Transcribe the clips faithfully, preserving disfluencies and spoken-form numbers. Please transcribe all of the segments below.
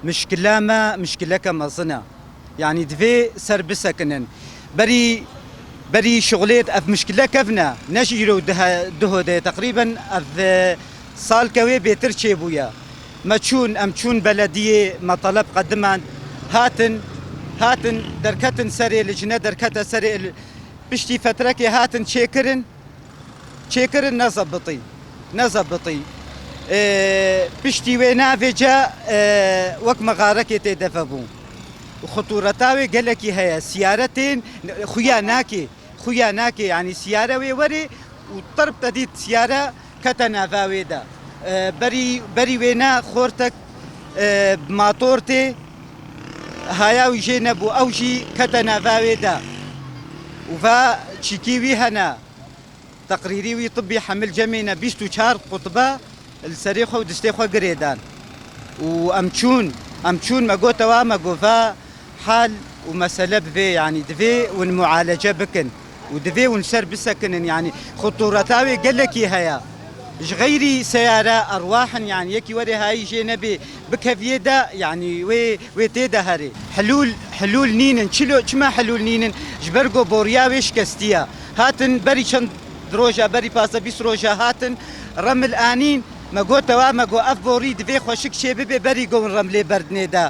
Mişkila me mişkileke mezin e. Yanî divê ser bisekinin. Berî, berî şixulê ev mişkile kevne. Ne ji îro dihe, duho de teqrîben ev, e, salke wê bêtir çêbûye. Me çûn, em çûn belediyê, me teleb qedimand. Hatin, hatin derketin serê, lijne derkete serê, piştî fetrekê hatin çêkirin. Çêkirin nezebitî. Nezebitî. Ê, piştî wê navêce, ê, wek mexarekê tê de vebû. Û xitûreta wê gelekî heye. Siyare tên, xuya nakê. Xuya nakê. Yanî siyare wê werê û terb te dît siyare kete nava wê de. Ê, berî, berî wê ne xortek, ê, bi mator tê. Haya wî jê nebû. Ew jî kete nava wê de. Û va çîkî wî hene. Teqrîrî wî tibbî hemil cemîne bîst û çar qutbe li serê xwe û distê xwe girê dan. Û em çûn, em çûn, me got, ewa, me got, va hal û mesele bi vê, yanî divê hûn mualece bikin û divê hûn ser bisekinin, yanî xutûreta wê gelekî heye. Ji xeyrî seyare erwah in, yanî yekî were hayî jê nebê, bikeviyê de, yanî wê, wê tê de herê. Hilûl, hilûl nînin. Çilo, çima hilûl nînin? Ji ber ku boriya wê şikestiye. Hatin berî çend roja, berî pazdeh bîst roja hatin, remil anîn. Me got, ewa, me got, ev borî divê xweşik çê bibe, berî ku hûn remlê berdinê de.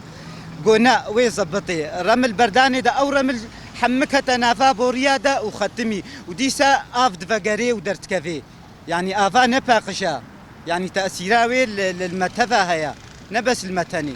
Got, ne, wê zebitê. Remil berdanê de, ew remil hemik hete nava boriya de û xetimî. Û dîsa av divegerê û derdikevê. Yanî ava ne paqij e. Yanî tesîra wê li, li, li me teva heye. Ne bes li me tenê.